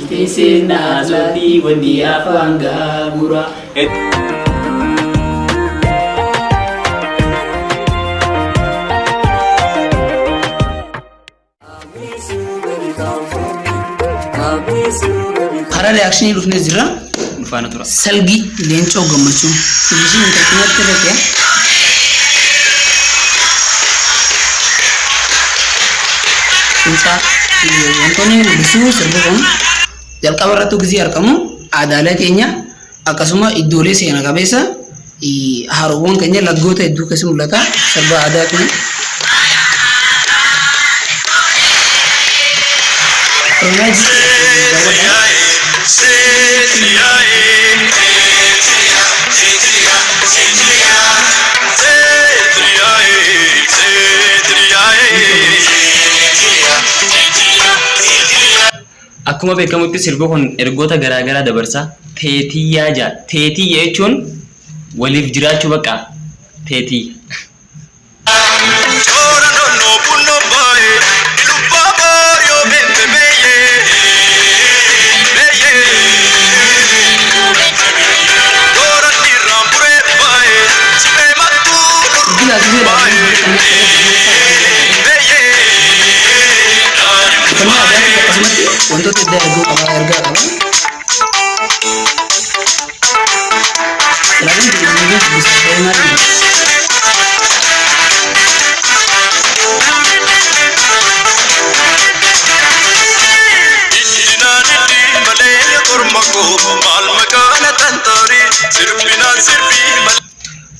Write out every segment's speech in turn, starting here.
Achi teessee naasootii wanni afaan gaagura. Karaa reaction dhufnee jirra. Nu faana tura. Salgi Leencoo Gammachuu. Vision Entertainment irratti. Fincaa'aa wantoonni mul'isu sirbi kun jalqaba irratti gisee argamu aadaalee keenya akkasuma iddoolee seena qabeessa haroowwan keenya laggoota hedduu keessa mul'ata sirba aadaa kun. Oromiyaa jiru. Akkuma beekamutti sirbi kun ergoota garaagaraa dabarsa. Teetiyyaa jaa. Teetiyya jechuun waliif jiraachuu bakka teetiyya. Uffannaa aadaatiin akkasumatti wantoota adda erguu qaba ergaa qaba. Ilaaluun jireenya dubbisa maal jedhu.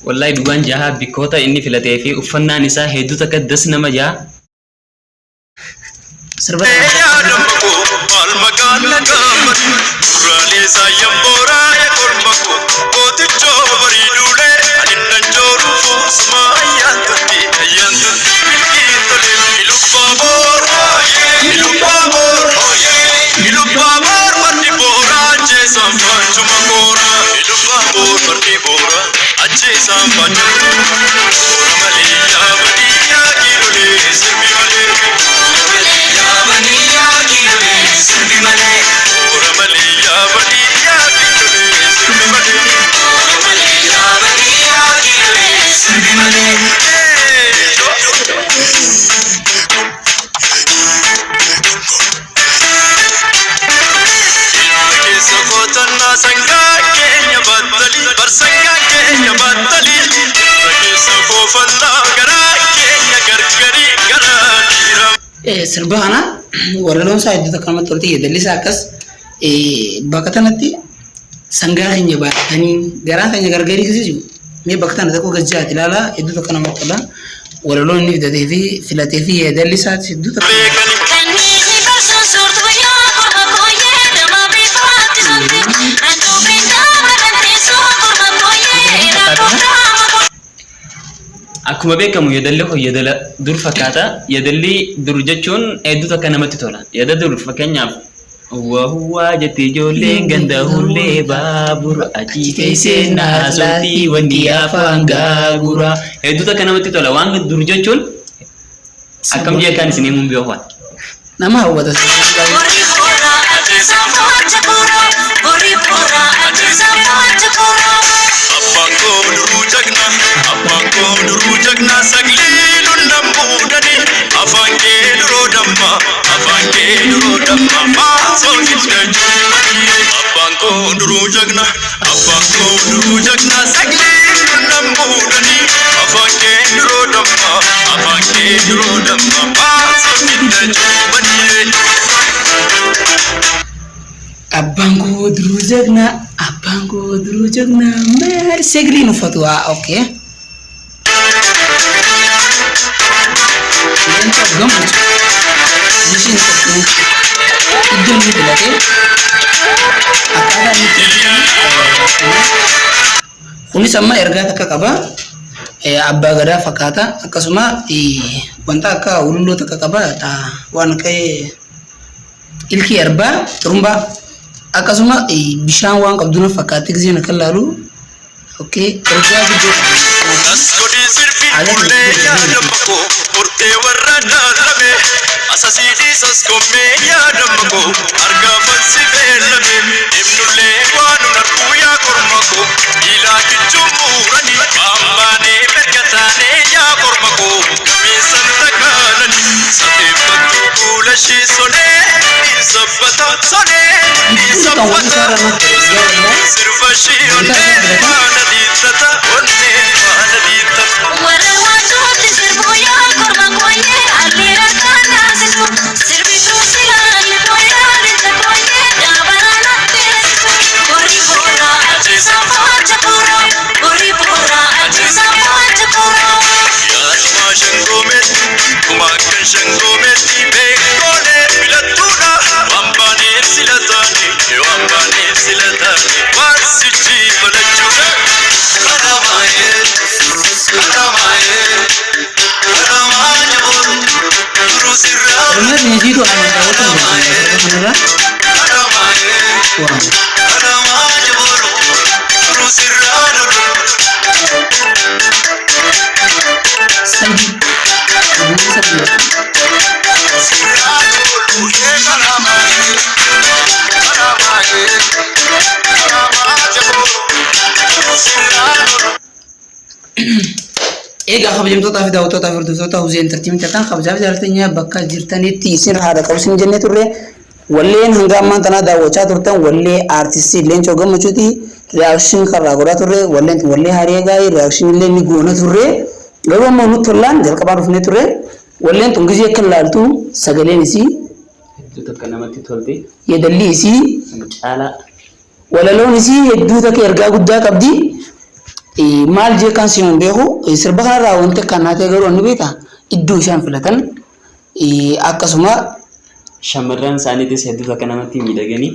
Wallahi dhugaan jaha bikkoota inni filatee fi uffannaan isaa hedduu takka das nama jaha. Sirba Sirba kana walaloon isaa hedduu takka namatti tolti, yeedalli isaa akkas bakka tanatti sangaa keenya baatanii garaa keenya gargarii keessa jiru mee bakka tana tokko gad jaati ilaalaa, hedduu takka namatti tola. Walaloon inni fidatee fi filatee fi yeedalli isaa hedduu takka. Kanniisi barsuun suurtu guyyaa korma kooyee nama bifaatti somte. Antuufiin gaafa dandeessuu korma kooyee rakkoo qaama. Akkuma beekamu yeedalli kun yeedala dur fakkaata. Yeedalli dur jechuun hedduu takka namatti tola. Yeedala dur fakkeenyaaf huwwa huwwaa jetti ijoolleen ganda hullee baabura achi teessee naasootii wanni afaan gaagura. Hedduu takka namatti tola. Waan dur jechuun akkam jeekaan isin himuun beeku. Nama hawwata. Borii boraa ajjeesaa fo'acha kooraa. Borii boraa ajjeesaa fo'acha kooraa. Abbaan koo duruu jagna, abbaan koo duruu jagna, sagliiluun nan buudhani. Afaan kee duroo damma, afaan kee duroo damma, maasoo gidda juubani. Abbaan koo duruu jagna, abbaan koo duruu jagna, sagliiluun nan buudhani. Afaan kee duroo damma, afaan kee duroo damma, maasoo gidda juubani. Abbaan koo duruu jagna, abbaan koo duruu jagna, maal segliin uffatu haa, okay. Leencoo Gammachuu Vision Entertainment iddoo inni filatee akkaataa inni itti hojjetame kunis amma ergaa takka qaba. Abbaa gadaa fakkaata, akkasuma wanta akka ululloo takka qaba, waan akka ilkii arbaa xurumbaa, akkasuma bishaan waan qabdu na fakkaatti giseen akka ilaalu. Okay, ergaa guddoo qaba. As godhi sirbi Aadaa ullee keenya yaada makoo murtee warra daalame. Sasiidhiisas kommee yaadamma koo argaa si beellame ibnullee waan nun arguu yaa korma koo ilaa kichuun muuranii baambaanee mirga taanee yaa korma koo gameessan takaalanii safeeffattu kuula ishii sonee sabbata sonee Kan wanti sabbata isaarraa natti sirba ishii onnee faana dhiittata onnee faana dhiittata. Warra waantooti sirbu yaa korma kooyee alleera kaanaasisu sirbituu silaalli kooyee leenca kooyee dhaabanaa natteessisu horii boora ajjeesaa faacha koora horii boora ajjeesaa faacha koora. Yaaduma shangoometti, kumaakkan shangoometti, beekoolee filattuudha. Waan baaneef sila taane, waan baaneef sila taane, waarsichi falachuudha. Kadamaayee, kadamaayee, kadamaa jaboon, duruu sirraa. Oromiyaa bineensiitu armaan daawwatan sirba kanarraa Kadamaayee, waan kadamaa jaboon, duruu sirraa lolu. Sadii Oromiyaa sadii. Egaa kabajamtootaa fi daawwattootaa fi hordoftoota Huzee Entertainment ta'an kabajaa fi jaalatanya bakka jirtanitti isin haadha qabu isin jennee turre. Walleen hanga ammaan tanaa daawwachaa turtan wallee aartistii Leencoo Gammachuuti. Reaction karraa godhaa turre. Walleen tun wallee haarii gaarii reaction illee ni goona turre. Garuu ammoo nutti tollaan jalqabaa dhufnee turre. Walleen tun gizee akka ilaaltu sagaleen isii, Hedduu takka namatti tolti. yeedalli isii, Caalaa. walaloon isii hedduu takka ergaa guddaa qabdi. Maal jee kan siin beeku sirba kanarraa wanti akkanaa ta'e garuu inni beektaa iddoo isaan filatan akkasuma Shamarran isaaniitis hedduu takka namatti miidhaganii.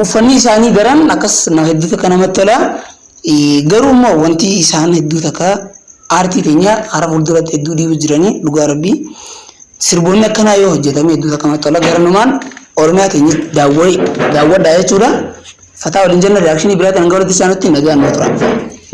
Uffanni isaanii daran akkas nama hedduu takka namatti tola. Garuu immoo wanti isaan hedduu takka aartii teenya karaa fuulduratti hedduu dhiibu jiranii dhugaa rabbii. Sirboonni akkanaa yoo hojjetame hedduu takka namatti tola. Garanumaan Oromiyaa teenya daawwadhaa jechuudha. Fataa waliin jenna, reaction biraatiin hanga walitti isaanutti nagaan nu tura.